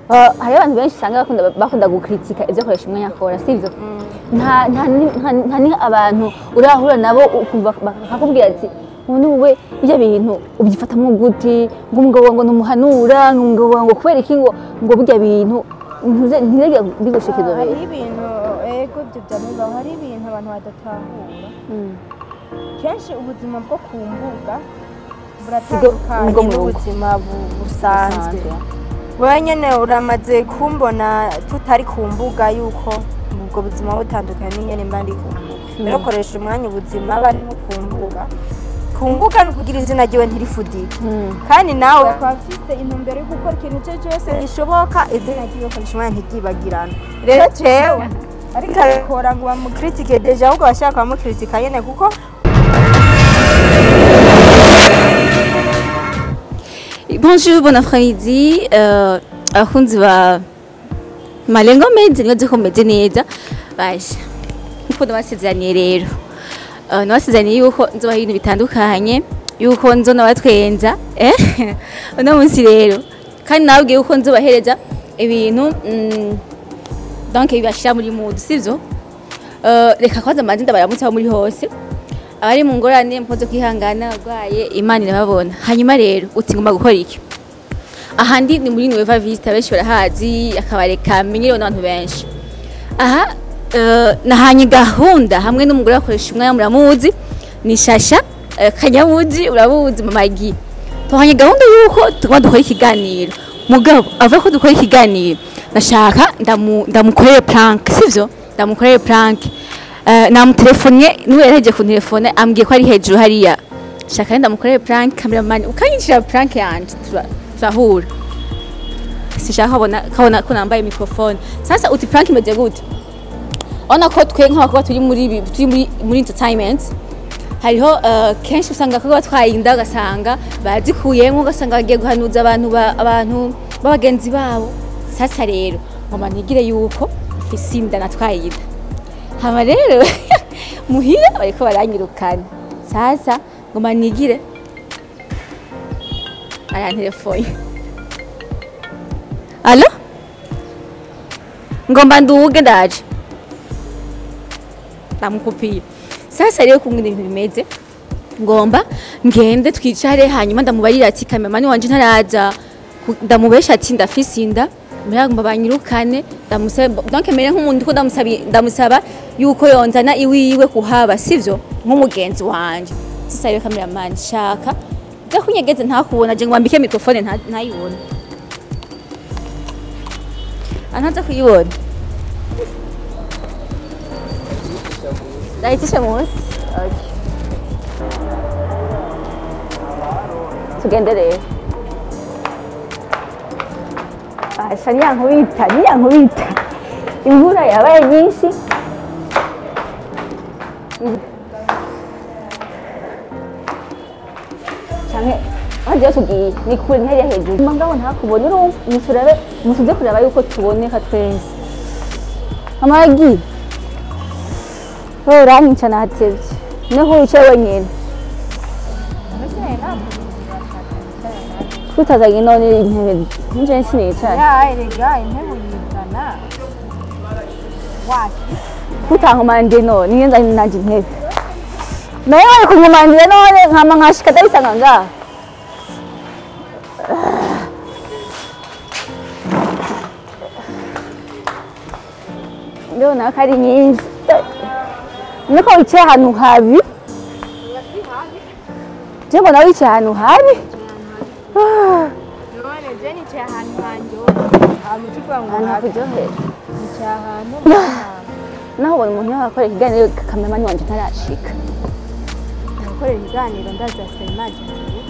Hari abantu benshi usanga bakunda gukritika ivyo koresha umwanya akora, sivyo? Nta ni abantu urahura nabo ukumva bakakubwira ati none we ibyo bintu ubyifatamwo gute, ngo umugabo ngo numuhanura, ngo umugabo ngo kubera iki, ngo burya bintu ntizege bigushikiriza. Hari ibintu, ego, ibyo byamibaho. Hari ibintu abantu badatahura. Kenshi ubuzima bwo ku mbuga buratandukanye bwo mu rugo. N'ubuzima busanzwe. Wewe nyene uramaze kumbona tutari ku mbuga, yuko ubwo buzima butandukanye n'ingene mba ndi ku mbuga. Rero koresha umwanya, ubuzima barimo ku mbuga ni ukugira izina ryiwe ntirifudike, kandi nawe akaba afise intumbero yo gukora ikintu icyo cyose gishoboka izina ryiwe, koresha umwanya, ntiryibagirane. Rero jewe ariko arabikora ngo bamukritike, déjà ahubwo bashaka bamukritika nyene kuko Bonjour, bon après-midi. Abakunzi ba Malengo Meze, nibaze ko meze neza. Baje. Nkuko nabasezeraniye rero. Nabasezeraniye yuko nzobaha ibintu bitandukanye, yuko nzo nabatwenza, eh? Uno munsi rero. Kandi nababwiye yuko nzobahereza ibintu donc bibashira muri mood, sivyo? Reka kwanza manze ndabaramutse aho muri hose. Abari mu ngorane mpoze kwihangana, arwaye Imana irababona. Hanyuma rero uti ngomba gukora iki? Ahandi ni muri Nueva Vista, benshi barahazi, akabare kamenyerewe n'abantu benshi. Aha nahanye gahunda hamwe n'umugore akoresha umwanya, muramuzi, ni Shasha Kanyamuji, urabuzi Mama Gi. Tuhanye gahunda yuko tugomba dukora ikiganiro. Mugabo avuga ko dukora ikiganiro, ndashaka ndamukorere prank, sivyo? Ndamukorere prank. Namutelefoniye niwe yarahejeje kuntelefone, ambwiye ko ari hejuru hariya. Shaka ndamukorere prank, cameraman ukanyinjira prank yanje, turahura. Sishaka kabona ko nambaye microphone. Sasa uti prank imeze gute? Ona ko twe nk'abakobwa turi muri turi muri entertainment, hariho kenshi usanga ko batwaye inda, ugasanga bazikuyemo, ugasanga bagiye guhanuza abantu abantu b'abagenzi babo. Sasa rero ngoma nigire yuko mfise inda, natwaye inda, hama rero muhira bariko baranyirukana. Sasa ngoma nigire arantelefone. Allo, ngomba nduge, ndaje. Ndamukupiye. Sasa rero kumwe ibintu bimeze, ngomba ngende twicare, hanyuma ndamubarira ati cameraman wanje ntaraza. Ndamubesha ati ndafise inda, ngomba banyirukane. Ndamusaba, donc mere nk'umuntu ko ndamusaba yuko yonzana iwiwe kuhaba, sivyo? Nk'umugenzi wanje. Sasa rero cameraman, shaka ja kunyegeze ntakubona, je ngwambike microphone ntayibone, antaza kuyibona, ndayitisha munsi. Okay. Tugende rero. Asha niyankubita, niyankubita, imvura yabaye nyinshi. Canke hagiye tugiye ni kure, ni hariya hejuru mugabo ntakubona. Urumva musurabe, musuze kuraba yuko tuboneka twese. Amagi wowe uranyica, nahatevye, niho wicaye wenyene tutazanye none intebe nje sinicaye. Ya, erega intebe uyizana waki. Kutankomande none niyo nzanye nanje intebe, nawe wari kunkomandira none nkama nkashika ndabisanga ngaha. Ndabona ko ari nyinshi, niko wicaye ahantu habi. Je mbona wicaye ahantu habi. None je nicaye ahantu hanjye, ahantu tuvuga ngo ahantu habi. Hakuryohera. Nicaye ahantu. Naho ubona umuntu yakora ikiganiro, cameraman wanje ntarashika. Gukorera ibiganiro ndazi afite image nziza.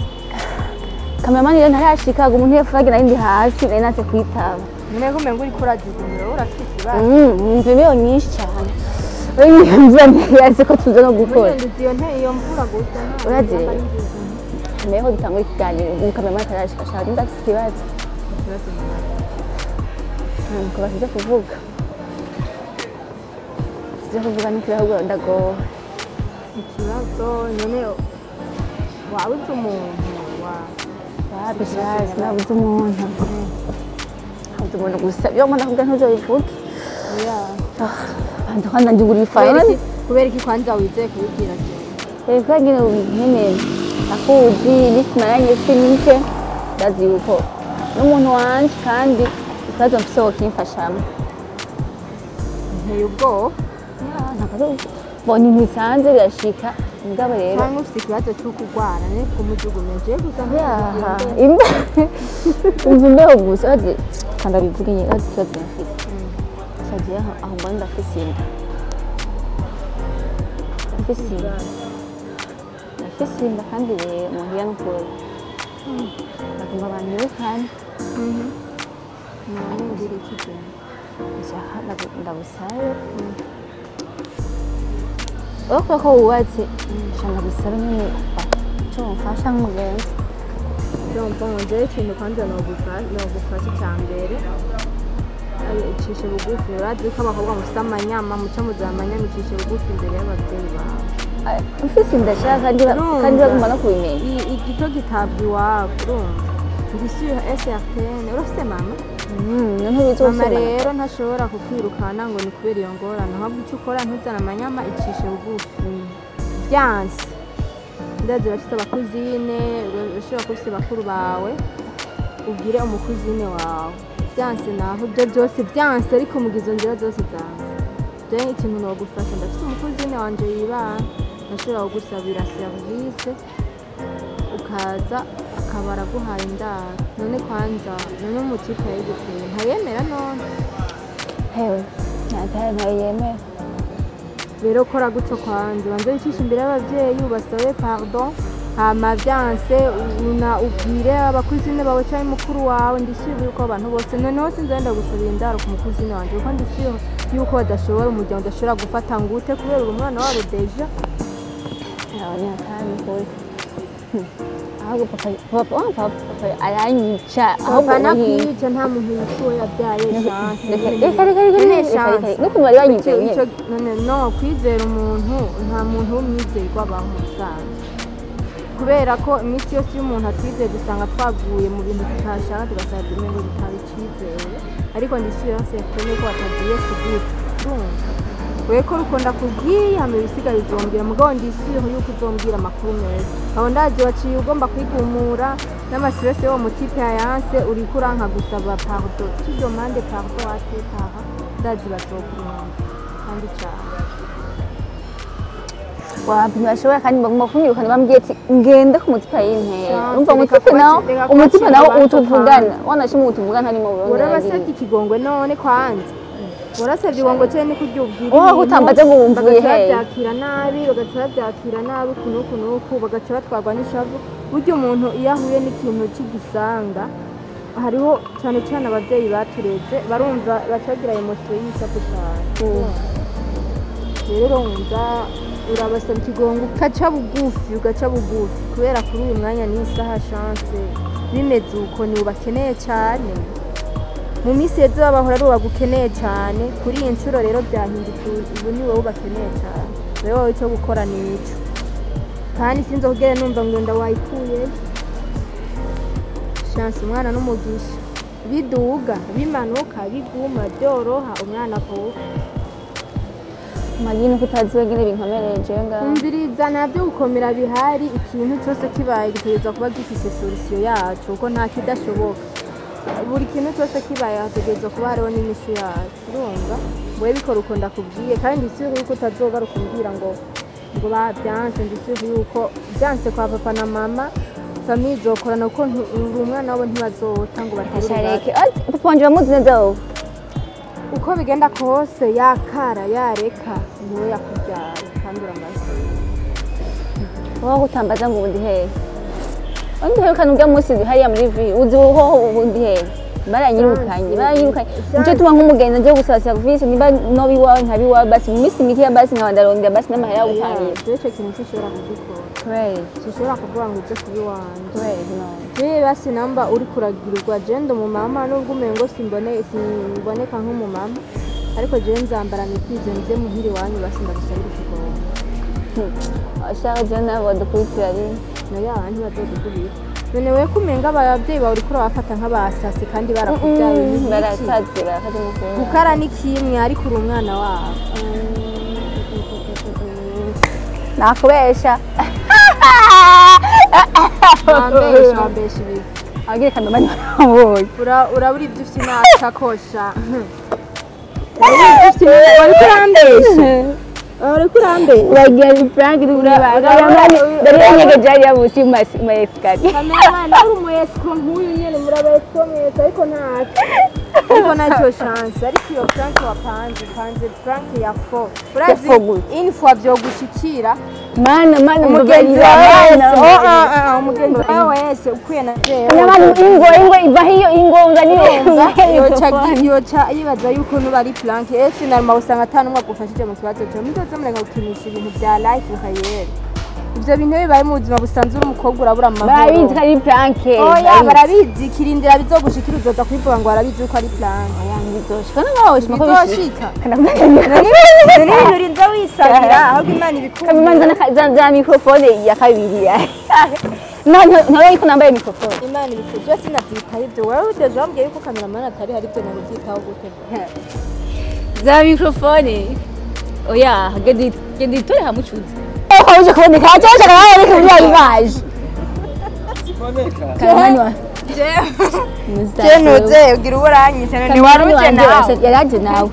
Cameraman rero ntarashika, ngo umuntu yafurage, nari ndi hasi, nari nanse kwitaba. None ko umengo uriko uradugumira, wowe urafite ikibazo? Imvura niyo nyinshi cyane. Urabona imvura ntiyazi ko tuza no gukora. Muri iyo ntebe, iyo mvura gusa. Urazi rero. Mbere ko dutangura ikiganiro, umucameraman atarashika, shaka ndafite ikibazo. Ntabwo sijya kuvuga. Sijya kuvuga n'ikibazo, ndagowe. Ikibazo none wabuze umuntu wa Wapi shazi, nabuze umuntu. Uzi umuntu gusa iyo mbona kugira ntuzobivuge. Banza kwanza ndigura ifaranga. Kubera iki kwanza wizeye kubibwira jewe? Reka nyine nyine akuzi iminsi maranye si mike, ndazi yuko n'umuntu wanje kandi ikibazo mfise wokimfashamo. Nteye ubwoba. Bo ni ntisanze birashika mugabo rero cyangwa ufite ikibazo cyo kurwara ne kumujugumeje gusa. Umva imbeho gusa ati kandi abivuge nyine ati ikibazo mfise cyagiye aho mbona ndafise inda, ndafise inda, ndafise inda kandi rero muhira n'ukuri bagomba banyirukane. None ngira iki jewe? Nshaka ndagusabe wowe ko wubatse, nshaka ndagusabe nyine icyo mufasha nk'umugenzi. Jewe ikintu kwanza nogufasha icya mbere icishe bugufi. Urazi ko abakobwa mufise amanyama, muca muzana amanyama, icishe bugufi imbere y'abavyeyi bawe. Mfise inda shaka kandi bagomba no kubimenya. Igito gitabwa iwabo, urumva ndisuye SRTN. Urafise mama? Mama rero ntashobora kukwirukana ngo ni kubera iyo ngorane, ahubwo icyo ukora ntuzane amanyama, icishe bugufi. Byanse ndazi urafise abakuzine, urashobora kuba ufise bakuru bawe, ubwire umukuzine wawe. Byanse naho ibyo byose byanse, ariko mu izo nzira zose zanse. Jewe ikintu nogufasha, ndafise umukuzine wanje yibana, ndashobora kugusabira serivise ukaza akaba araguhaye indaro. None kwanza none umutipe yayiguteye ntayemera none? Hewe ntayo yemera. Rero kora gutyo kwanza, banze wicishe imbere y'abavyeyi ubasabe pardon, hama vyanse una ubwire abakuzine bawe canke mukuru wawe. Ndisuye yuko abantu bose noneho sinzenda gusabira indaro ku mukuzine wanje, kuko ndisuye yuko badashobora, umuryango udashobora gufata ngute kubera uri umwana wabo deja. Kandi ahubwo papa papa aranyica. Ahubwo nakwica, nta muntu yicuwe yabyaye chance. Reka reka reka reka n'ukuntu bari banyizeye nyine. No kwizera umuntu, nta muntu w'umwizerwa abaho mu busanzwe, kubera ko iminsi yose iyo umuntu atwizeye dusanga twaguye mu bintu tutashaka, tugasanga umengo bitaba icyizere. Ariko ndisubiye hose yatumye ko batagiye kuguta. Wewe ko rukunda kubwiye hama ibisigaye uzombwira, mugabo ndisubiyeho yuko uzombwira amakuru meza. Aho ndazi waciye ugomba kwigumura n'amasirese y'uwo mutipe yayanse, uriko uranka gusaba pardon, tu demande pardon à tes parents, ndazi bazokumva kandi cyane. Wapi ntibashobora kandi bagomba kunyirukana, bambwiye ati ngende ku mutipe y'intera. Urumva umutipe nawo, umutipe nawo utuvugana wanashima utuvugana harimo Burundi. Urabasabye ikigongwe none kwanza? Urasabye ikigongwe cyane ni kurya ubwira wowe utambaze ngo wumvuye bagaca hehe? babyakira nabi, bagaca babyakira nabi uku n'uku n'uku, bagaca batwarwa n'ishavu. Burya umuntu iyo ahuye n'ikintu cy'igisanga, hariho cyane cyane ababyeyi batureze barumva baca bagira emotion y'ishavu cyane. Rero urumva urabasaba ikigongo ugaca bugufi, ugaca bugufi, kubera kuri uyu mwanya n'isaha chance bimeze uko ni ubakeneye cyane. Mu minsi yeze bahora ari ubagukeneye cyane, kuri iyi nshuro rero byahindutse, ubu ni wowe ubakeneye cyane. Rero wowe icyo gukora ni ico, kandi sinzogere numva ngo nda wayikuye. Chance umwana n'umugisha, biduga bimanuka biguma byoroha umwana avuka. Magini kutazi wenyine binkomereje ngaho. Umviriza ntabyo gukomera bihari, ikintu cyose kibaye gitegerezwa kuba gifise solution yaco, kuko nta kidashoboka. Buri kintu cyose kibaye hategerezwa kuba hariho n'inyishu yaco. Urumva wewe bikora uko ndakubwiye, kandi ndisuye yuko utazogaruka umbwira ngo babyanse. Ndisuye yuko byanse kwa papa na mama, famille izokorana kuko uri umwana wabo, ntibazota ngo baterure. Ashareke papa wanje bamuzi neza wowe. Uko bigenda kose yakara yareka niwe yakubyara kandi uramaze. Wowe utambaza ngo ubundi hehe? Undi hehe kandi urya munsi hariya muri ville uzi hoho ubundi hehe? Baranyirukanye, baranyirukanye. Nico tuma nk'umugenzi nje gusaba service, niba noba iwawe nkaba iwawe, basi mu minsi mikeya basi nkaba ndarondera basi n'amahera yo gutangira. Jewe ico kintu sinshobora kugikora. Kubera Sinshobora kuvuga ngo uje kuba iwanje. Kubera no. Jewe basi namba uri kuragirirwa, jewe ndi umumama nubwo umengo simboneka nk'umumama, ariko jewe nzambara nikwize nze muhira iwanyu basi ndagusabira ikigongo. Ashaka jewe nabo badukurikira rimwe. Nayo abantu ntibazodukubita. None we kumenga abavyeyi bawe uriko urabafata nk'abasasi kandi barakubyaye ni iki? Barakaze barakaze mu Gukara ni kimwe ariko uri umwana wabo. Nakubesha. Wambesha wambesha ibi. Agira kamera mani. Urabura ibyo ufite n'akakosha. Uriko urambesha. Uriko urambesha. Wagira prank ndari ya musi ma escalier. Kamera uri umu escroc nk'uyu nyene muraba escroc mwese ariko ntacyo. Ariko ntacyo chance ariko iyo prank wapanze panze prank ya fo. Urazi Ya fo gute? une fois vyogushikira Mana mana umugenzi mbabarira, wawe mana. wese oh, ah, ah, umugenzi wawe wese ukwiye na jewe. Nyamara ingo ingo iva hiyo ingo ngani Yoca yibaza yuko nuba ari prank ese naruma usanga ata n'umwe agufashije mu kibazo cyawe muzoze mureka gukinisha ibintu bya life ukayera. Ivyo bintu iyo bibaye mu buzima busanzwe uri umukobwa urabura amahoro. Barabizi ko ari prank. Oya barabizi kirindira bizogushikira uzoza kubivuga ngo barabizi yuko ari prank. Oya ngizoshika nawe shima ko Bizoshika. Kana None ibintu urinze wisabira ahubwo Imana ibikunda. Kabimanza na microphone ya kabiri ya. No no ariko nambaye microphone. Imana ibikunda sinabyitaho ibyo wewe deja wambwiye yuko cameraman atari hari ibyo nabyitaho gute. Za microphone. Oya gedi gedi tore hamucuze. Aho uje kuboneka cyangwa nawe ariko muri image. Karamani wa. Je nuze ugira uburanyice none waruje nawe. Yaraje nawe.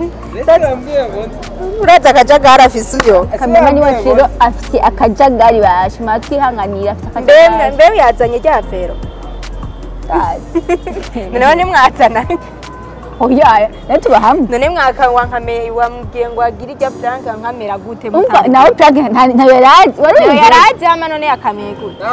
Uraza akajagari afise uyo. Kameramani wacu rero afite akajagari bashima twihanganira afite akajagari. Mbe yazanye rya vero. None nimwazana. Oya, nawe tuba hamwe. None mwaka wankameye wambwiye ngo agire irya prank nkamera gute Umva nawe prank ntayo yarazi. Wari Nayo yarazi ama none yakameye gute.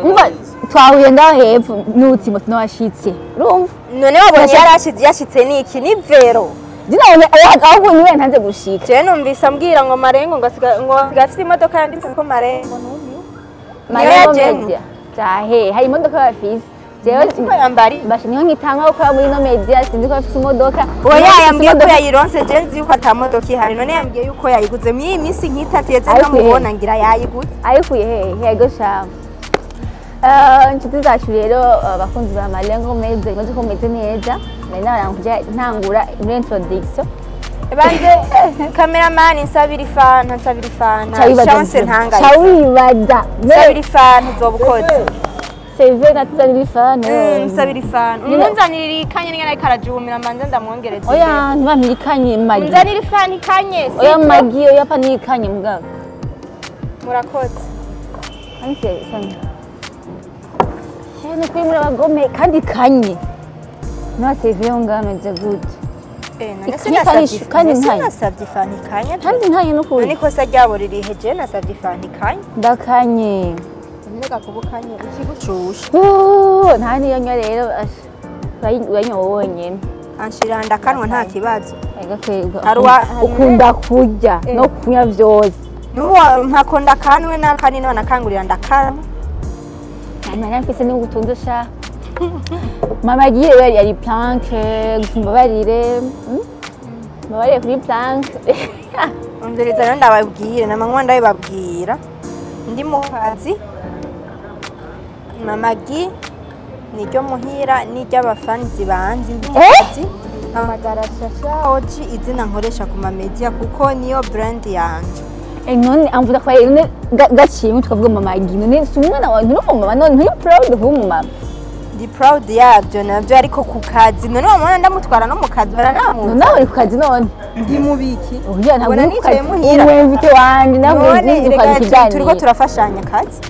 Umva twahuye ngaho hepfo nutsi moto nawashitse. Urumva? None wabonye yarashitse yashitse niki ni vero. Ndinabonye ahubwo niwe ntanze gushika. Je numvise ambwira ngo Marengo ngo asiga ngo afise imodoka yanditse ko Marengo numiwe. Marengo Media. Jahe, hari imodoka bafise. Jewe Siko yambari. basha niho nkitanga gukora muri no media sinzi ko bafise imodoka. Oya yambwiye ko yayironse je nzi yuko ata modoka ihari none yambwiye yuko yayiguze mu iyi minsi nk'itatu yeze Ayikuye. ntamubona ngira yayiguze. Ayikuye hehe yego sha. Inshuti zacu rero abakunzi ba Malengo Media imaze ko meze neza nari nabaranguje ntangura muri introduction. Banze cameraman nsabira ifanta nsabira ifanta chance ntangaye. Cawibaza. Nsabira ifanta uzoba ukoze. Seve natuzanira ifanta. Nsabira ifanta. Umunzanirira ikanye ningana ariko arajumira mbanze ndamwongereza. Oya ntibamirikanye magi. Unzanira ifanta ikanye. Oya magi oya panikanye mugabo. Murakoze. Anse sana. Shene kuri muri abagome kandi kanye. No seve yo ngameze gute. Kandi nasabye ifanta ikanye. Kandi nkaye no kuri. None ikosa ryabo riri heje nasabye ifanta ikanye. Ndakanye. None gakobokanye ikigucusha. Nta niyo nywa rero uranyowe wonyene. Anshira ndakanwa nta kibazo. Ukunda kurya no kunywa vyose. Nubu mpako ndakanwe n'akani none nakangurira ndakanwa. Mama mfise ni gutunze sha. Mama agiye yari yari plank mbabarire. Mbabarire kuri plank. Umviriza rero ndababwira namanywa ndabibabwira. Ndi mu kazi. Mama Gi niryo muhira n'iry'abafanzi banzi ndi mu kazi. Mpamagara Shasha Oji izina nkoresha ku ma media kuko niyo brand yanje. None amvuga ko none gaciye tukavuga Mama Gi none si umwana wawe nturi umumama none nturi proud kuba umumama. Ndi proud yabyo nabyo ariko ku kazi none wamubona ndamutwara no mu kazi baranamuzi. None uri ku kazi none ndi mubiki. Oya ntabwo uri ku kazi. Muhira. Uwe mvite wanje ntabwo None nzi ku kazi reka turiko kiganiro. turafashanya kazi.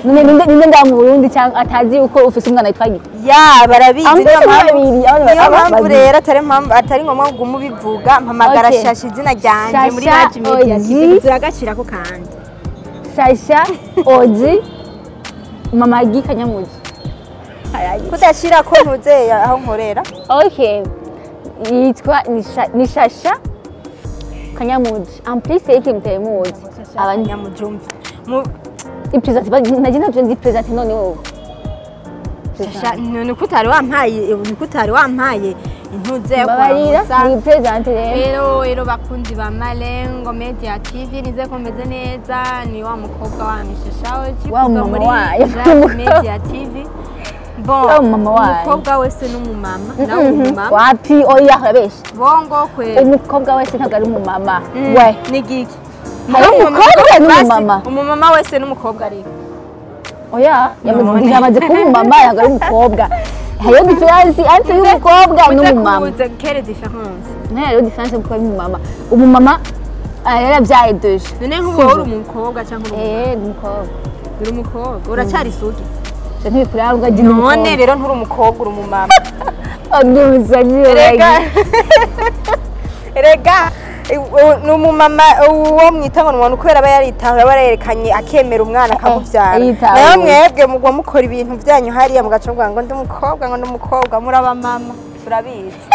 None ninde ngaha mu Burundi cyangwa atazi uko ufise umwana witwa Gi? Ya barabizi niyo mpamvu niyo mpamvu rero atari mpamvu atari ngombwa ngo ugume ubivuga mpamagara Okay. Shasha izina ryanje muri Shasha Haji Media Oji. turagacirako kandi. Shasha Oji Mama Gi Kanyamuji. Kudashirako ntuze aho nkorera. Okay. Yitwa ni Shasha Kanyamuji. En plus c'est qui mutayimuzi. Abantu Nyamujumva. ipresente naje ntabyo nzi presente none wowe. Shasha, nuko utari wampaye, nuko utari wampaye intuze yo Mbabarira, kuramutsa. ni présente rero. Rero bakunzi ba Malengo Media TV, nize ko meze neza. Ni wa mukobwa wanyu Shasha Wa kuva mama muri wayo. Jacques Media TV. Bon, Wa mama wayo. umukobwa wese n'umumama, nawe umumama. Wapi, oya, urabesha. Bongo kwe. Umukobwa wese ntabwo ari umumama we. Ni giki? Hari umukobwa n'umumama. Basi, umumama wese n'umukobwa ariko. Oya, yamaze kuba umumama, ntabwo ari umukobwa. Hariyo différence entre y'umukobwa n'umumama. Uze quelle différence? Nayo hariyo différence y'umukobwa n'umumama. Umumama yarabyaye déjà. None nk'ubu wowe uri umukobwa cyangwa uri umumama? Eh, ni umukobwa. Uri umukobwa, uracyari isugi. Je ntibikuranga ndi None umukobwa. rero nturi umukobwa, uri umumama. Ndi umusazi. Rega, rega, ni umumama uwo mwita ngo ni umuntu kubera aba yaritahuye, aba yarerekanye, akemera umwana akamubyara. Yitahuye. Nayo mwebwe mugwa mukora ibintu byanyu hariya mugaca muvuga ngo ndi umukobwa, ngo ndi umukobwa. Muri abamama, turabizi,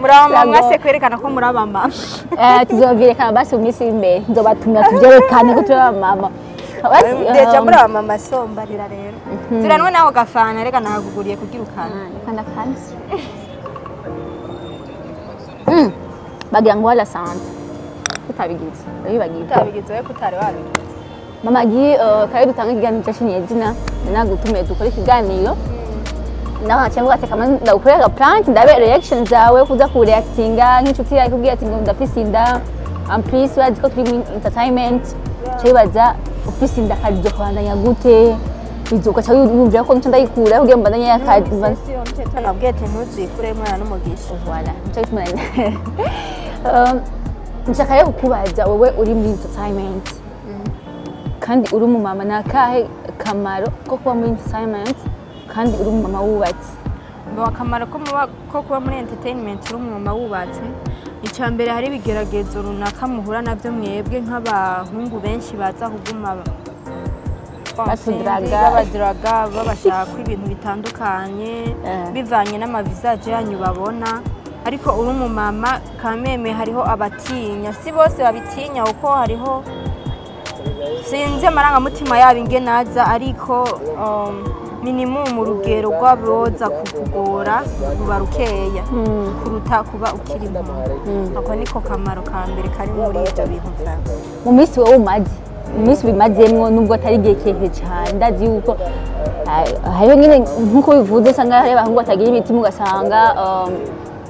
muri abamama mwase kwerekana ko muri abamama. Eh, tuzovyerekana basi mu minsi y'imbere, nzobatumira tuvyerekane ko turi abamama. Basi, déjà muri abamama, sombarira rero ziranwe nawe gafana, reka nahaguguriye kugira ukana. Kanda kanda. Bagira ngo wala sante utabigize, urabibagiye. Utabigize we, kutari wabigize. Mama Gi, kare dutanga ikiganiro cyacu nyezina, nagutumiye dukore ikiganiro, naho nkaca mvuga ati kama ndagukorera prank, ndabe reaction zawe, kuza ku reactinga nk'inshuti yawe ikubwiye ati ngo ndafise inda. En plus urazi ko turi muri entertainment, ca wibaza ufise inda akazi kubandanya gute, bizoka ca wiyumvira ko nca ndayikura kugira ngo mbandanye akazi. Nabwiye ati ntuzikure, umwana n'umugisha. Voilà, nico gituma nshaka rero kukubaza, wowe uri muri entertainment kandi uri umumama, ni akahe kamaro ko kuba muri entertainment kandi uri umumama wubatse? Ngo akamaro ko kuba muri entertainment uri umumama wubatse, icya mbere hari ibigeragezo runaka muhura nabyo mwebwe nk'abahungu benshi baza kuguma Batudaraga. Babadiraga, babashaka ibintu bitandukanye bivanye n'ama visage yanyu babona. Ariko uri umumama kameme hariho abatinya, si bose babitinya, kuko hariho sinzi amarangamutima yabo ingene aza, ariko minimum urugero rw'aboza kukugora ruba rukeya kuruta kuba ukiri muto. Ako niko kamaro ka mbere kari muri ibyo bintu vyawe. Mu minsi wowe umaze, mu minsi ubimazemwo, nubwo atari igihe kirekire cyane, ndazi yuko hariho nyine nk'uko bivuze usanga hariho abahungu batagira imitima, ugasanga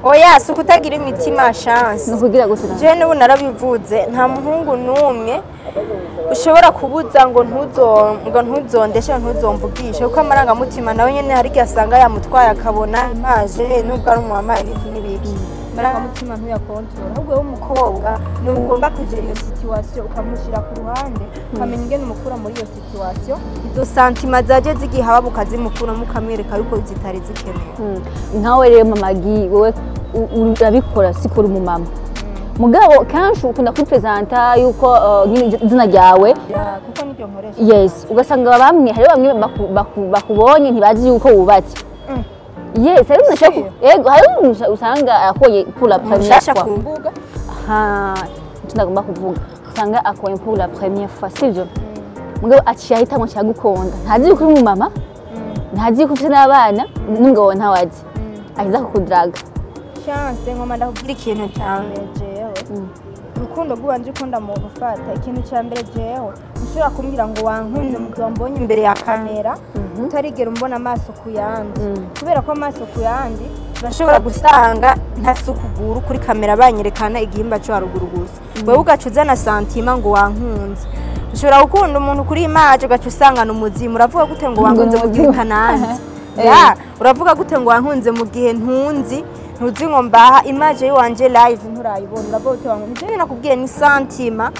Oya, si ukutagira imitima, chance. Ni ukugira gute nawe? Jewe n'ubu narabivuze, nta muhungu n'umwe ushobora kubuza ngo ntuzo, ngo ntuzondeshe, ngo ntuzomvugishe, kuko amarangamutima nawe nyene hari igihe asanga yamutwaye, akabona imaje nubwo ari umumama, ibiki n'ibiki, amarangamutima ntuyakontorora. Ahubwo wowe umukobwa ni ugomba kugera iyo situation ukamushyira ku ruhande, ukamenya ingene umukura muri iyo situation, izo sentiments zaje zigihaba ukazimukuramo, ukamwereka yuko zitari zikenewe. Nkawe rero Mama Gi, wowe urabikora siko uri umumama, mugabo kenshi ukunda kwipresenta yuko nyine izina ryawe. Kuko niryo nkoresha. Yes, ugasanga bamwe, hariho bamwe bakubonye ntibazi yuko wubatse. Yes, hari umuntu ashobora yego, hari umuntu usanga akoye pour la première Mushasha fois. ku mbuga. Aha, icyo ndagomba kuvuga, usanga akoye pour la première fois, sivyo? Mugabo aciye ahitamwo cyagukunda, ntazi yuko uri umumama, ntazi yuko ufite n'abana n'umugabo ntawe azi, akiza kukudraga. Chance, ngoma ndakubwira ikintu cya mbere. Jewe urukundo rw'iwanje ukunda mu gufata, ikintu cya mbere jewe ushobora kumbwira ngo wankunze mu gihe wambonye imbere ya kamera, utarigera umbona amaso ku yandi, kubera ko amaso ku yandi urashobora gusanga ntafite ukuguru kuri kamera, banyerekana igihimba cyo haruguru gusa, wewe ugaca uzana sentiment ngo wankunze. Ushobora gukunda umuntu kuri image, ugaca usangana umuzimu. Uravuga gute ngo wankunze mu gihe utananzi? Ya, uravuga gute ngo wankunze mu gihe ntunzi, ntuzi ngo mbaha image yiwanje live, nturayibona? Uravuga gute wankunze? Ivyo nakubwiye ni sentiment.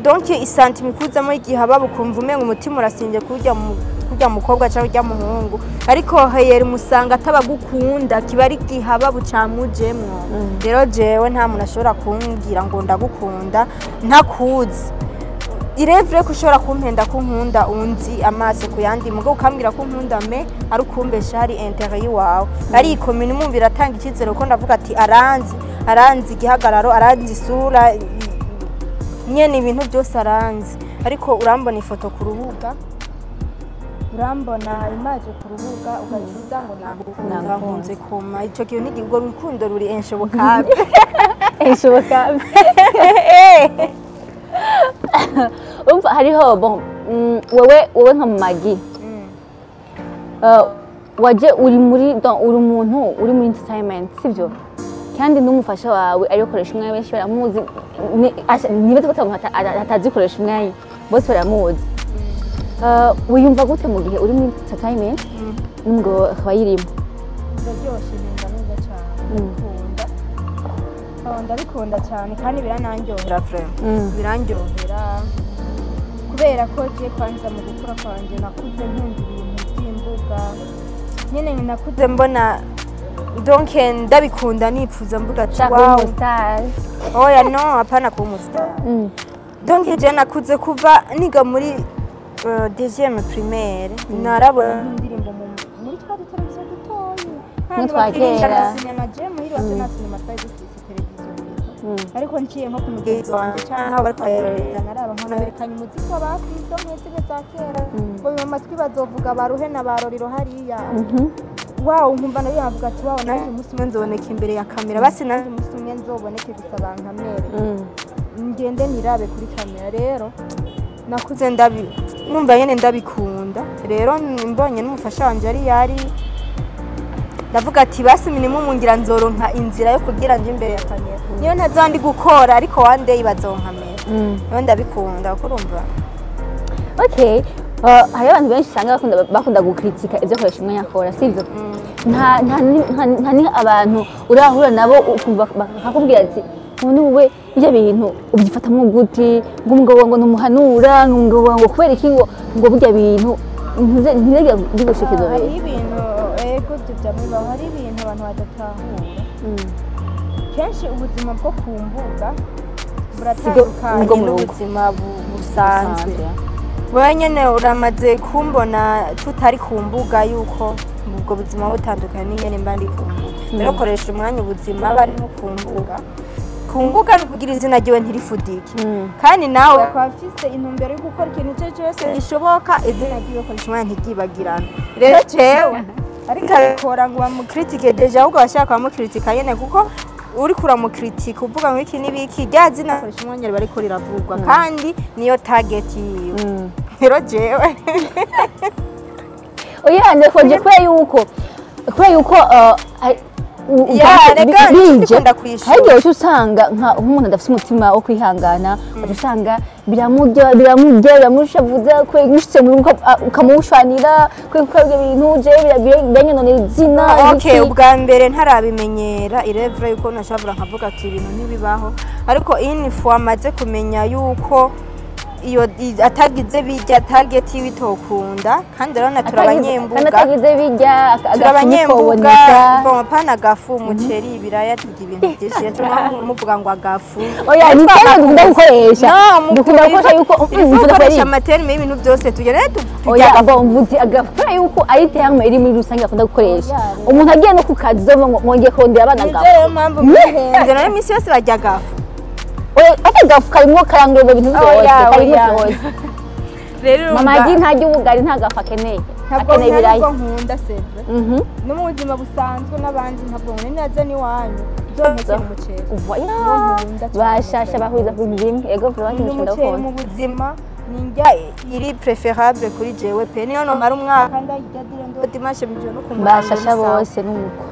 Donc i sentiment ikuzamo igihe ababa, ukumva umenga umutima urasinje kurya mu kurya mukobwa cyangwa urya muhungu, ariko heyeri musanga atabagukunda, kiba ari igihababu camujemwo. Rero jewe nta muntu ashobora kumbwira ngo ndagukunda ntakuzi. Irevure ko ushobora kumpenda ko nkunda unzi amaso ku yandi, mugabo ukambwira ko nkunda me ari ukumbesha, hari intérêt yiwawe. Ariko minimum biratanga icyizere, kuko ndavuga ati aranzi, aranzi igihagararo, aranzi isura nyene, ibintu byose aranzi. Ariko urambona ifoto ku rubuga. Urambona image ku rubuga, ugacuza ngo nagukunda, Nagukunze. Nkunze koma ico kintu ni urwo rukundo ruri inshobokable. Ishoboka. Urumva hariho, bon, wewe nka Magi, waje uri muri, donc uri umuntu uri muri entertainment, sivyo? Kandi n'umufasha wawe ariyo koresha umwanya, benshi baramuzi. Nibaze ko atamuntu atazi koresha umwanya, bose baramuzi. Wiyumva gute mu gihe uri muri entertainment n'umugabo akaba ayirimo? Biraryoshe, numva neza cyane. Ndabikunda. Oh, ndabikunda cyane kandi biranandyohera vraiment. Birandyohera kubera ko je kwanza mu gukura kwanje nakuze nkunda ibintu by'imbuga nyene, nakuze mbona, donc ndabikunda, nipfuza mvuga ati Ushaka wow. kuba umustar? Oya, no, hapana kuba umustar. Donc je nakuze kuva niga muri deuxième primaire, narabona indirimbo muri twa duteleviziyo dutoyi. Nk'utwa kera. Sinema je muhira iwacu nta sinema twari dufise, televiziyo. Ariko nciye nko ku mugenzi wanje canke aho bariko bararorera, naraba nkabona berekanye umuziki w'abafizo mwezimwe za kera, ngo mu matwi bazovuga baruhe na baroriro hariya. Wow, nkumva nayo yavuga ati wow, naje umunsi umwe nzoboneka imbere ya kamera, basi naje umunsi umwe nzoboneke gusa bankamere, ngende nirabe kuri kamera. Rero nakuze ndabi numva nyene ndabikunda. Rero mbonye n'umufasha wanje ari yari, ndavuga ati basi minimum ngira nzoronka inzira yo kugira nje imbere ya kamera, niyo ntazoba ndi gukora, ariko one day bazonkamera. Rero ndabikunda kuko urumva. Okay. Hariho abantu benshi usanga bakunda gukritika ibyo koresha umwanya akora, sivyo? Nta ni abantu urahura nabo ukumva bakakubwira ati none wowe ibyo bintu ubyifatamo gute, ngo umugabo wawe ngo numuhanura, ngo umugabo wawe ngo kubera iki, ngo burya bintu ntizajya bigushika Hari bintu? Ibintu, ego, ibyo byamubaho. Hari ibintu abantu badatahura kenshi, ubuzima bwo ku mbuga buratandukanye Bwo mu rugo. N'ubuzima busanzwe. Wowe nyene uramaze kumbona tutari ku mbuga yuko ubwo buzima butandukanye n'ingene mba ndi ku mbuga. Rero koresha umwanya, ubuzima bari no ku mbuga, ku mbuga ni ukugira izina ryiwe ntirifudike. Kandi nawe akaba afise intumbero yo gukora ikintu icyo ari cyo cyose gishoboka izina ryiwe, koresha umwanya, ntiryibagirane. Rero jewe ariko abikora ngo bamukritike, déjà ahubwo abashaka bamukritika nyene, kuko uriko uramukritika uvuga ngo iki n'ibiki, rya zina koresha umwanya riba riko riravugwa, kandi niyo target yiwe. Rero jewe Oya, ndakoje kubera yuko Ya, rega, bije ndikunda kwishura. Hari igihe uca usanga nk'umuntu adafite umutima wo kwihangana, uca usanga biramurya, biramurya, biramushavuza, mushitse mu rugo ukamushwanira kubera ibyo bintu jewe biranyononera izina. Okay. Ibiki. Ubwa mbere ntarabimenyera irevure yuko nashabura nkavuga ati ibintu ntibibaho, ariko une fois amaze kumenya yuko iyo atagize bijya target y'ibitokunda, kandi urabona turi Kandi abanyembuga. Atagize bijya Turi agafu abanyembuga. ntikoboneka. Bon, pana agafu, umuceri, ibiraya, turya ibintu byinshi. Rero muvuga ngo agafu. Oya, ni terme dukunda gukoresha. No, dukunda gukoresha yuko mvuga mvuga gukoresha amaterme y'ibintu byose tugenda turya Oya. agafu. Bon, mvuze agafu kubera yuko ari terme iri muri rusange bakunda gukoresha. Oya, rero. Umuntu agiye no ku kazi uzovuga ngo mwongeye kurondera abana Nivyo. agafu. Rero mpamvu mwihenze nayo iminsi yose barya agafu. Oya, aka gafu karimwo karangura ibintu byose. Oya, Karimwo oya. byose. Rero Mama agi ntarya ubugari, nta gafu akeneye. Ntabwo Akeneye ibirayi. ntabwo nkunda sevre. No mu buzima busanzwe n'abandi ntabwo nkunda, naza n'iwanyu nzompekera umuceri. Oya. Niwo nkunda cyane. Bashasha bahuriza ku bimwe, ego, vuba. Nkunda Ntimushobora umuceri gukunda mu buzima, ni indya iri préférable kuri jewe pe. Niyo nomara umwaka ndayirya dire ndo dimanche mw'ijoro no ku murango. Bashasha ni sawa. Bose nuko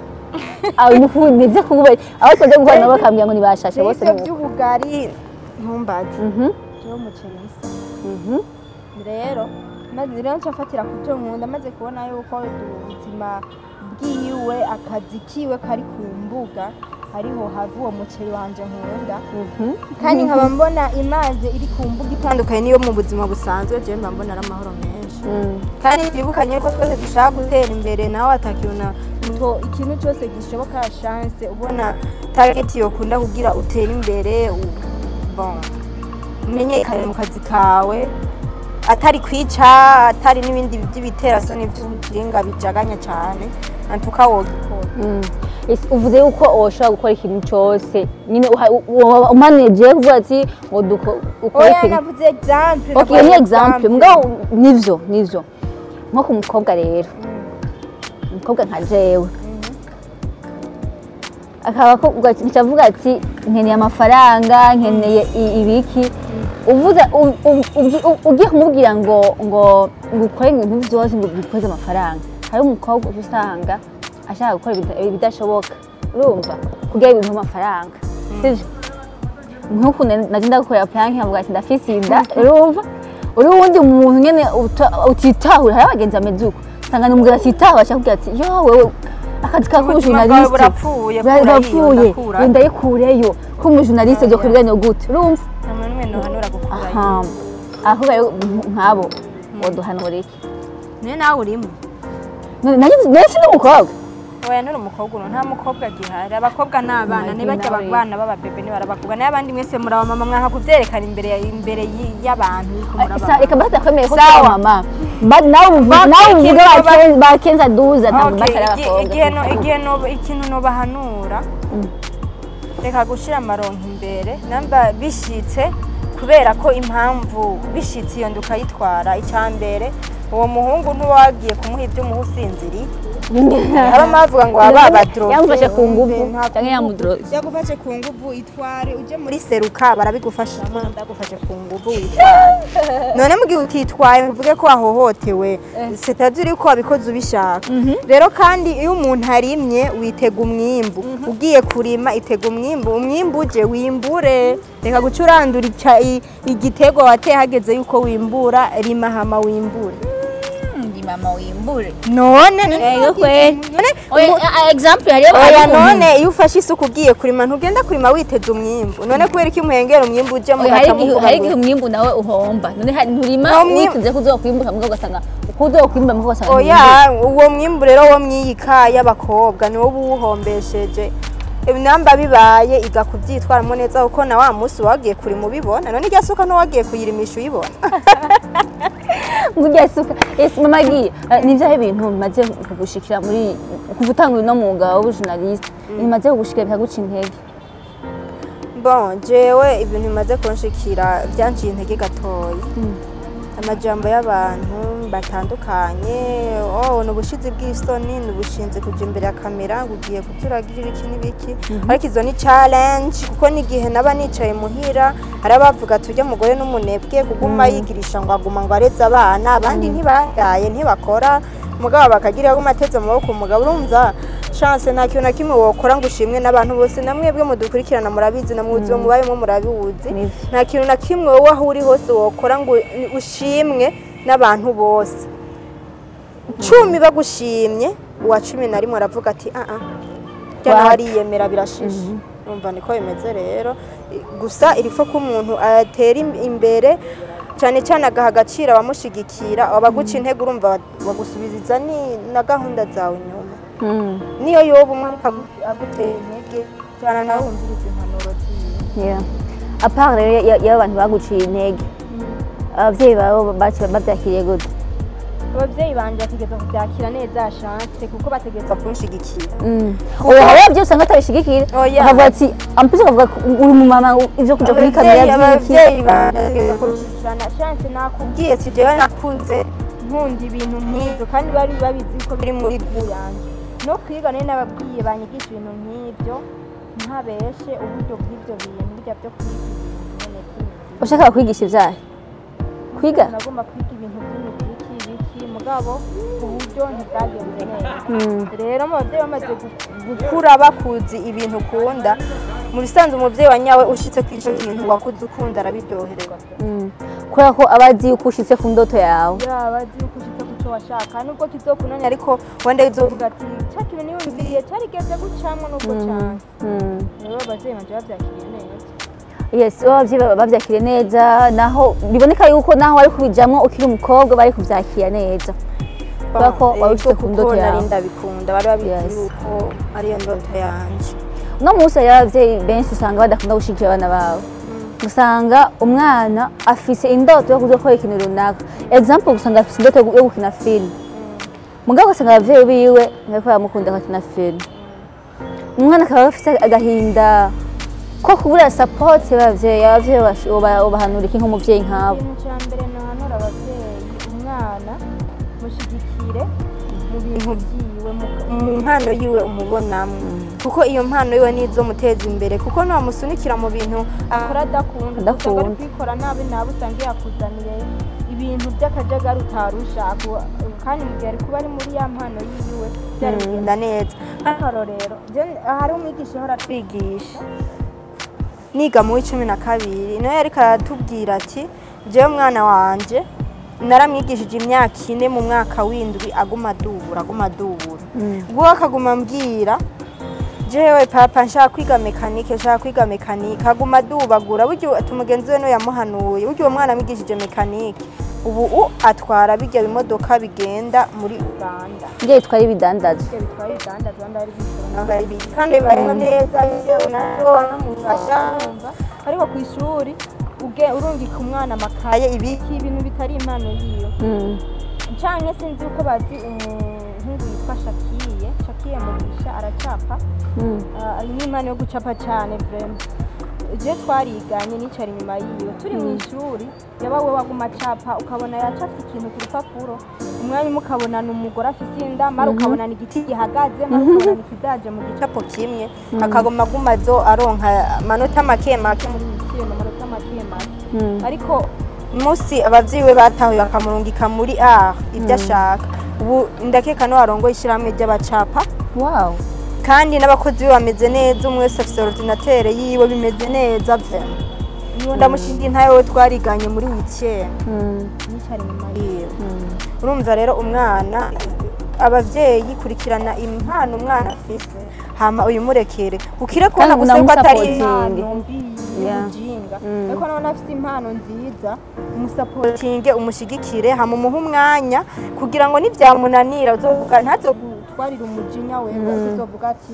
aho neze kuba aho tumaze guhura nabo bakambwira ngo ni bashasha bose. Ibyo Nuko by'ubugari ntumbaze. Jewe umuceri ni sawa. Rero maze rero nca mfatira ku byo nkunda, maze kubona yuko ubuzima bwiwe, akazi kiwe kari ku mbuga, ariho hava uwo muceri wanje nkunda, kandi nkaba mbona image iri ku mbuga itandukanye n'iyo mu buzima busanzwe, jewe mba mbona ari amahoro menshi. Kandi twibukanye ko twese dushaka gutera imbere, nawe atakibona ngo ikintu cyose gishoboka, chance ubona target yokunda kugira utere imbere, bon, umenyekane mu kazi kawe, atari kwica, atari n'ibindi by'ibiterasoni by'ubuginga bijaganya cyane, antuka wogikora. Uvuze yuko woshobora gukora ikintu cyose nyine umaneje kuvuga ati ngo ukore Oya. ikintu. Navuze exemple. Okay, ni exemple, mugabo nivyo. Nko ku mukobwa rero, umukobwa nka jewe akaba ko avuga ati nkeneye amafaranga, nkeneye ibiki, uvuga ugiye kumubwira ngo ukore ibintu byose ngo bikoze amafaranga. Hari umukobwa usanga ashaka gukora ibidashoboka, urumva, kugira ibintu amafaranga, sivyo? Nkuko nagenda gukora prank nkavuga ati ndafise inda, urumva, uri wundi umuntu nyene utitahura. Hari abagenzi bameze uko, usanga ni umugabo atitahura, ashaka kugira ati yo wewe akazi ka kujournaliste burapfuye, burapfuye, ndayikureyo ko umujournaliste byo kubiganya gute, urumva? Aha, aho rero nk'abo woduhanura iki? Niyo nawe urimo? Nayo si n'umukobwa. Oya, nturi umukobwa, uno nta mukobwa gihari. Abakobwa ni abana, ntibajya abana b'ababebe, ntibarabakobwa. Nayo abandi mwese muraba mama, mwanka kuvyerekana imbere y'abantu yuko muraba. Reka batakwemeye ko turi mama. Nawe uvuga bakenza duza ntabwo batari abakobwa. Igihe ikintu nobahanura, reka gushira amaronko imbere, namba bishitse kubera ko impamvu bishitse iyo ndukayitwara. Icambere, uwo muhungu ntuwagiye kumuha ibyo umuha usinziriye. Haba mavuga ngo aba badroge yamufashe ku nguvu cyangwa yamudroge, yagufashe ku nguvu, itware uje muri seruka barabigufashamo, ndagufashe ku nguvu witware. None mugihe utitwaye mvuge ko wahohotewe, c'est-à-dire ko wabikoze ubishaka. Rero kandi iyo umuntu arimye witega umwimbu, ugiye kurima itega umwimbu, umwimbu uje wimbure, reka gucurandura igitego wateye hageze yuko wimbura, rima hama wimbure. Mama wimbure. None example hariyo. Oya, none iyo ufashe isuku ugiye kurima ntugenda kurima witeze umwimbu. None kubera iki umuhengera umwimbu uje mu gatamu? Hari igihe umwimbu nawe uhomba. None nturima witeze ko uzokwimbuka mugo ugasanga uko uzokwimba mugo ugasanga. Oya, uwo mwimbu rero wo mwiyika y'abakobwa niwo buhombesheje. Namba bibaye iga kubyitwaramo neza, kuko na wa munsi wagiye kurima ubibona. None irya suka ntiwagiye kuyirimisha uyibona. Ngujya suka. Ese mama giye nivyahe ibintu bimaze kugushikira muri kuva utanguye no mwuga w'ubujournaliste, bimaze kugushikira bikaguca intege? Bon, jewe ibintu bimaze kunshikira byanciye intege gatoya. Amajambo y'abantu batandukanye, oh ni ubushizi bw'isoni, ni ubushinze kuja imbere ya kamera ngo ugiye kuturagira iki n'ibiki, ariko izo ni challenge, kuko n'igihe naba nicaye muhira hari abavuga tujya mugore n'umunebwe kuguma yigirisha ngo aguma ngo areze abana, abandi ntibagaye ntibakora, mugabo bakagira ngo mateze amaboko umugabo. Urumva chance nta kintu na kimwe wokora ngo ushimwe n'abantu bose, namwebwe mudukurikirana murabizi, namwuzi mubayemo murabiwuzi. Nta kintu na kimwe wowe aho uri hose wokora ngo ushimwe n'abantu bose. 10 bagushimye, uwa 11 aravuga ati a a cyane hariyemera birashishe. Urumva niko bimeze rero. Gusa irifo ko umuntu atera imbere cyane cyane agaha agaciro abamushigikira, abaguca intege, urumva bagusubiza ni na gahunda zawe nyuma. Niyo yoba umwe aguteye intege cyane nawe wumviriza impanuro ziwe. Yeah. Apart rero y'abantu baguciye intege, abavyeyi bawe bavyakiriye gute? Abavyeyi banje bategeza kubyakira neza chance, kuko bategeza kunshigikira. Oya, hari abavyeyi usanga batabishigikira, bakavuga ati ampise bakavuga uri umumama ivyo kuja kuri kamera by'iki. Abavyeyi banje bategeza kunshigikira chance, nakubwiye ati jewe nakunze nkunda ibintu nk'ivyo, kandi bari babizi ko biri muri gu yanje. No kwiga nari nababwiye banyigisha ibintu nk'ivyo, ntabeshe uburyo bw'ivyo bintu bijya byo kwiga ibintu nyene by'imiziki. Ushaka kwigisha ivyahe? Kwiga? Nagomba kwiga ibintu by'imiziki biki, mugabo uburyo ntibwagenze neza. Rero mu bavyeyi bamaze gukura bakuzi ibintu ukunda, mu bisanzwe umuvyeyi wa nyawe ushitse kwico kintu wakuze ukunda arabiryohererwa. Kubera ko abazi yuko ushitse ku ndoto yawe. Ya, abazi yuko ushitse ku cyo washaka, nubwo kizokunanya ariko wenda uzovuga ati cya kintu niyumviriye cyarigeze gucamwo nubwo cyanse. Rero abavyeyi banje bavyakiriye neza. Yes, abavyeyi bavyakiriye neza, naho biboneka yuko naho wari kubijamwo ukiri umukobwa bari kuvyakira neza. Kubera ko wari ushitse ku ndoto yawe. Nari ndabikunda, bari babizi yuko ariyo ndoto yanje. No munsi hari abavyeyi benshi usanga badakunda gushigikira abana babo. Usanga umwana afise indoto yo kuzokora ikintu runaka. Example, usanga afise indoto yo gukina film. Mugabo usanga abavyeyi biwe ntibako baramukunda gukina film. Umwana akaba afise agahinda ko kubura support y'abavyeyi, abavyeyi bahanura iki nk'umuvyeyi nk'abo? Ikintu ca mbere nohanura abavyeyi, umwana mu Mushigikire mu bintu byiwe, mu mpano yiwe umubonamo, kuko iyo mpano yiwe nizo muteza imbere, kuko ntamusunikira mu bintu akora adakunda. Adakunda. Usanga ari kubikora nabi, nabi usanga yakuzaniye ibintu by'akajagari utarushaka, kandi mu gihe ari kuba ari muri ya mpano yiwe byari kugenda neza. Nk'akarorero, hari umwigisha uhora atwigisha niga mu w'12, nawe yariko aratubwira ati: "Jewe mwana wanje naramwigishije imyaka 4, mu mwaka w'7 aguma adubura, aguma adubura." Ubwo akaguma ambwira: "Jewe papa, nshaka kwiga mécanique, nshaka kwiga mécanique." Aguma adubagura. Burya ati umugenzi we niwe yamuhanuye. Burya uwo mwana amwigishije mécanique, ubu atwara bijya bimodoka bigenda muri Uganda. Njye yitwara ibidandazwa. Ibyo bitwaye ibidandazwa, ndari bikora kandi barimo neza, banamufasha. Ariko ku ishuri urungika umwana amakaye, ibiki, ibintu bitari impano yiwe. Canke sinzi uko bazi umuhungu yitwa Shakiye, Shakiye Mugisha, aracapa. Ari n'impano yo gucapa cane vraiment. Je twariganye, nicara inyuma yiwe turi mu ishuri, yaba we waguma acapa, ukabona yacafye ikintu ku rupapuro, umwanya umwe ukabona ni umugore afise inda, mara ukabona ni igiti gihagaze, mara ukabona ni ikidaje mu gicapo kimwe. Akaguma aguma azo aronka amanota make make muri witième, amanota make make. Ariko umunsi abavyeyi we batahuye bakamurungika muri art, ibyo ashaka, ubu ndakeka no arongoye ishyirahamwe ry'abacapa. Kandi n'abakozi be bameze neza, umwe wese afise ordinateur yiwe, bimeze neza vraiment. Niyo ndamushinga intahe, we twariganye muri witième, nicara inyuma yiwe. Urumva rero, umwana, abavyeyi, kurikirana impano umwana afise, hama uyimurekere, ukire kubona Kandi gusa ko atari unamusapotinge. impano mbi y'ubujinga. Ariko nabona afise impano nziza, umusapotinge, umushigikire, hama umuhe umwanya kugira ngo nivyamunanira uzovuga, ntazogutwarira umujinya. Wewe uzovuga ati: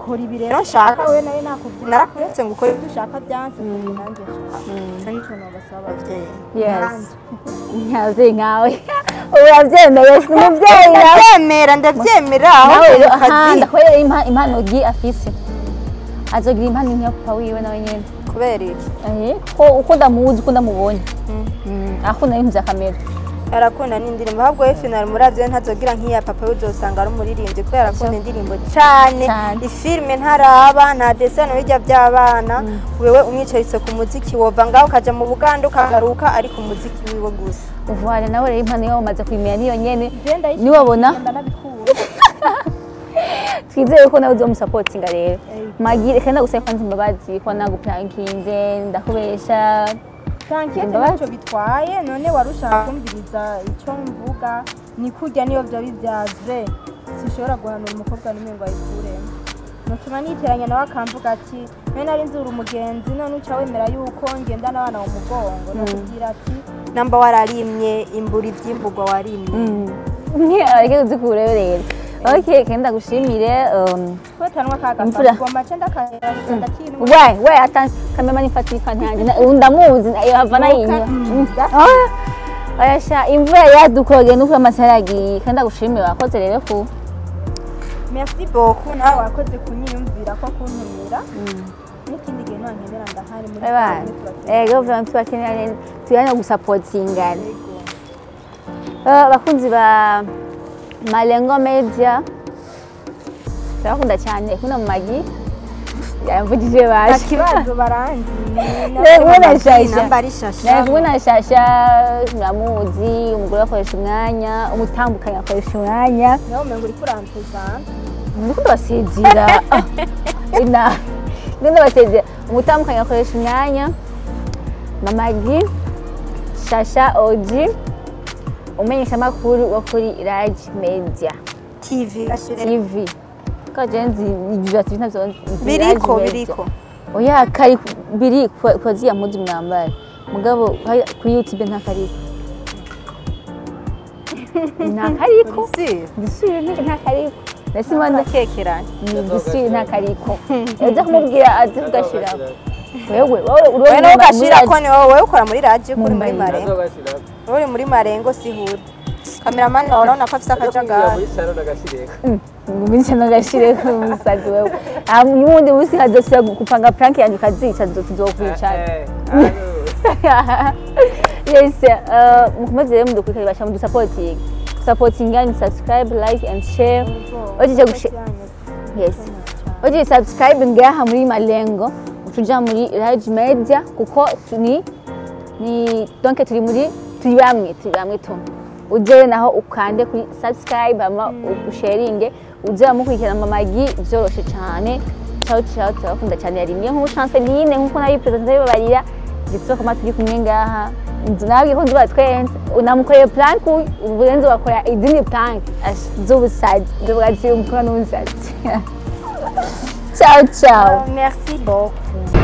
"Kora ibi rero nshaka." Wewe nawe nakubwira, "Narakuretse ngo ukore ibyo ushaka, byanse, kora nanjye nshaka." Ico nico nobasaba abavyeyi. Yes, ababyeyi nkawe ubu urabyemeye, si umubyeyi nawe? Ndabyemera, ndabyemera aho Nawe rero mu aha kazi. Ndakwerera impano gi afise, azogira impano nk'iya papa wiwe nawe nyene. Kubera iki? Eh, ko uko ndamuzi, uko ndamubonye, akunda ibintu vya kamera. Arakunda n'indirimbo. Ahubwo we final muravyo ntazogira nk'iya papa we, uzosanga ari umuririmbyi, kubera arakunda indirimbo cane. Cane. Ifilme ntaraba, nta dessin bijya by'abana. Wewe umwicaritse ku muziki, wova ngaho ukaja mu Buganda ukagaruka ari ku muziki wiwe gusa. Voilà, nawe rero impano yawe umaze kuyimenya, niyo nyene niwabona. Twizeye ko nawe uzomusapotinga rero. Magire kandi ndagusaba kwanza imbabazi ko naguprankinze, ndakubesha. T'inquiète. Imbabazi. Ntacyo bitwaye. None wari ushaka kumviriza icyo mvuga, ni kurya niyo byaba ibya vrai, sinshobora guhanura umukobwa n'umwe ngo ayikuremo. Nutuma niteranya nawe akamvuga ati: "None nari nzura umugenzi, none uca wemera yuko ngenda n'abana mu mugongo?" Nakubwira ati: "Namba wararimye, imbura ivyimburwa warimye." Areke kuzikureyo rero. Okay, kandi ndagushimire. Kwetanwa kagafata. Imfura. Ugomba ce ndakahera ndakinwa. We we ata kamera nifata ifanta yanjye, ndamuzi hava nayinywa. Oya sha, imvura yadukogeye nuko amasaha yagiye. Kandi ndagushimire, wakoze rero ku Merci beaucoup, nawe wakoze kunyiyumvira ko kuntumira. N'ikindi gihe nwankenera ndahari muri Bye. kumwe. Ego, vraiment tubakenera rero, tuyana gusapotingana. Yego. Bakunzi ba Malengo Media, turabakunda cyane. Kuno Magi yamvugije Nta basha. kibazo, baranzi. Nari kubona Shasha. Namba ari Shasha. Nari kubona Shasha, muramuzi, umugore akoresha umwanya, umutambukanyi akoresha umwanya. Nawe umengo uriko urampezanta. Ndiko ndabasezera. Ina ndiko ndabasezera. Umutambukanyi akoresha umwanya, Mama Gi Shasha Oji, umumenyeshamakuru wo kuri Raj Media TV. TV. Ko je nzi ibyo TV ntabyo nzi. Biriko. Raj Media. Biriko. Oya, kari biri kwa ziya mpuzu mwambara, mugabo kuri YouTube nta kariko, nta kariko. Si. Ndisubiye, nta kariko ndasima. Ndakekeranye. Ndisubiye, nta kariko. Aza kumubwira aze kugashira. Wewe wowe. Wewe nawe ugashira ko ni wowe ukora muri radio, kuri muri Mumbai. Marengo. Wowe uri muri Marengo, sihura kameramani wawe, urabona ko afise akajagari. Ngumisha nagashire ku musazi wewe. N'ubundi munsi hazosubira gupanga prank yanjye ukazica, tuzokwicara. Yes, mukomeze rero mudukurikire, basha mudusapotinga. Supportinga ni subscribe, like and share. Ujije yes, ujije subscribe ngaha muri Malengo, utuja muri Raj Media, kuko ni donc turi muri turi bamwe tu. Uje naho ukande kuri subscribe ama usharinge, uje mukurikirana Mama Guy byoroshe cyane. Ciao ciao, turabakunda cyane. Yari niyo nkuru Chanceline nkuko nayo presentation babarira gitso kama turi kumwe ngaha. Nabwiye ko nzuba twenze unamukoreye plank, uburenze bakora izindi plank z'ubusazi z'ubwatsi umukora n'ubusazi. Ciao ciao. Merci beaucoup.